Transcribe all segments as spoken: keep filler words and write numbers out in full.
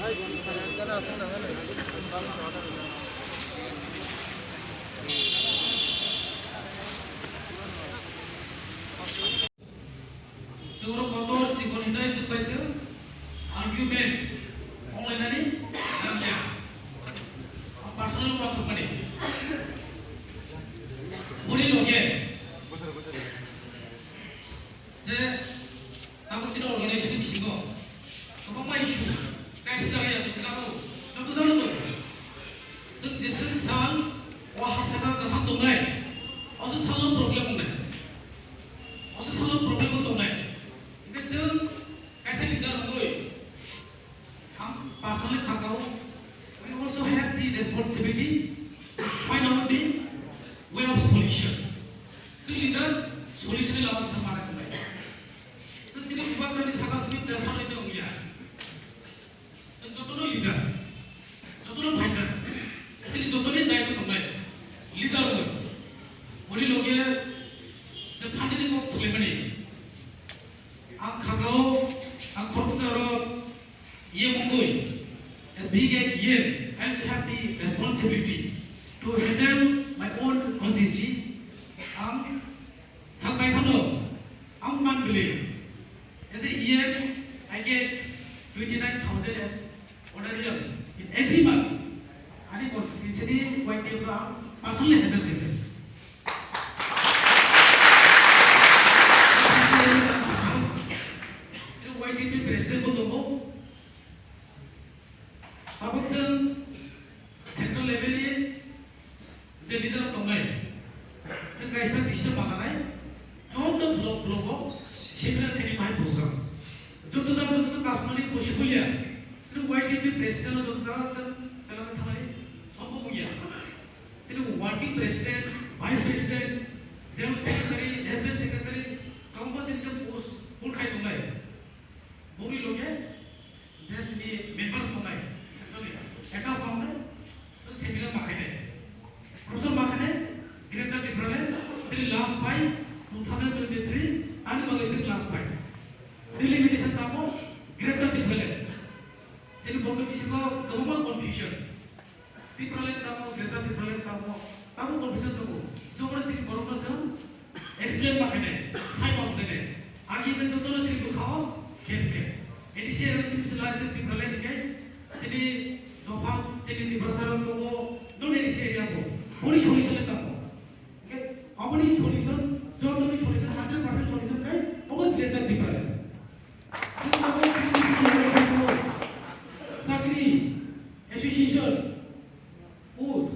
Chwngno kotor chikon hinwi chwngbai se argument onglainani nangya. Ang personal wak sokmani. Boni loge je tabuk chini organization ni bisingo kwbangma issue kaisa jaga ya tongkha o, joto jano tong. Chwng jeswk sal o ha saka kwthang tongnai, oso salo problem wngnai. Oso salo problem tongnai. Hingke chwng kaisa leader wngwi ang personally khakao, we also have the responsibility to find out the way of solution. Chwng leader solution ni lama se mana khlai. Chwng chini bubagrani saka simi pressure lai tong ya. Chwng jotono leader, jotono fighter, actually jotoni daitw tongnai leader oi. Boni loge je party ni kok swlaimani. Ang khakao, ang khoroksa oro E M wngwi, as being a E M, I also have the responsibility to handle my own constituency. Ang Sakai thangno, ang man bili. As a E M, I get twenty nine thousand as honorarium in every month. Ani constituency ni Y T F rok ang personally handle khaikha. Y T F ni president bo tongo. Tabuk chwng central level ni je leader tongnai, chwng kaisa decision mananai, joto block, block o seminar khaini bahai program. Joto da joto kasmani possible ya, chwng Y T F ni president o joto da chwng tela thanai sombhob ya. Chwng working president, vice president, general secretary, resident secretary, kwbangma chwng post full khai tongnai. Boni loge je chini member tongnai, central ni, eta tongnai, so seminar ma khainai. Professor ma khainai, Greater Tipraland, chini last fight, two thousand twenty-three, ani bagwi chini last fight. Delimitation tamo, Greater Tipraland. Chini borok bisingo kwbangma confusion. Tipraland tamo, Greater Tipraland tamo, tamo confusion tongo. Jobra chini borokno chwng explain ma khainai, sai ma bujai. Ar yegwi jotono chini bwkhao khe khe. A D C area chini sila chini Tipraland hingke chini dopha chini Tiprasa rok tongo, non A D C area bo. Boni solution le tamo. Hingke aboni solution, jotoni solution, hundred percent solution kai, obo Greater Tipraland. Chakri, association, us,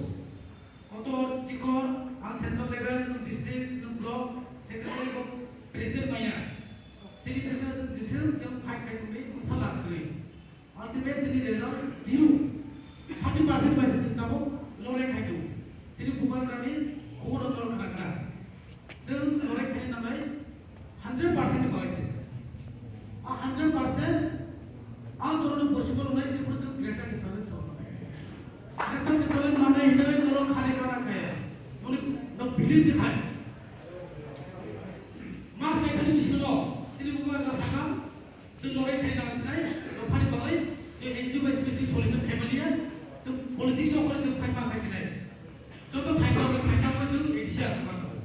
kotor, chikon, ang central level, nung district, nung block, secretary, bo president maya. Chini president, jisung, jisung, fight khai tongwi, mungsa laktwi. Ultimate chini result zero. Thirty percent bai se chwng tabuk lorai khai tongo. Chini bubagrani khobor no khna khna. Chwng lorai khai nangnai hundred percent ni bagwi se. A hundred percent a jorano possible wngnai, jephuru chwng Greater Tipraland se wngnai. Greater Tipraland manai hinwi norok khani kana kaya. Noni no believe de khai. Mas kaisani bisingo chini bubagra sakha. Chwng lorai khai nang sinai, dophani bagwi, je N G O bai specific solution khai maliya, chwng politics o khorok chwng khai ma khai sinai. Joto thaisa o thaisa o chwng A D C a thangma tongo.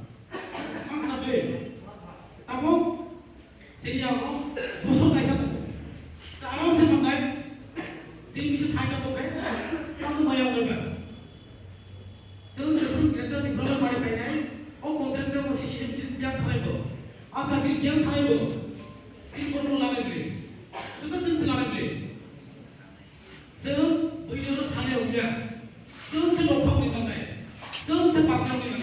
Ang khna bwlwi. Tabuk, chini yago, bosor kaisa tongo. Ta aram se mangnai, chini bisu thaisa tongo khe, tamo maya wngnai ba. Chwng jephru Greater Tipraland bari painai, o contract o C C M T yang thalai bo, Asagri yang thalai bo, chini borok no lanai bwlwi, joto chwng se lanai bwlwi. Chwng bwrwi no thani ongya, chwng se lok phang ni nangnai, chwng se baknai ni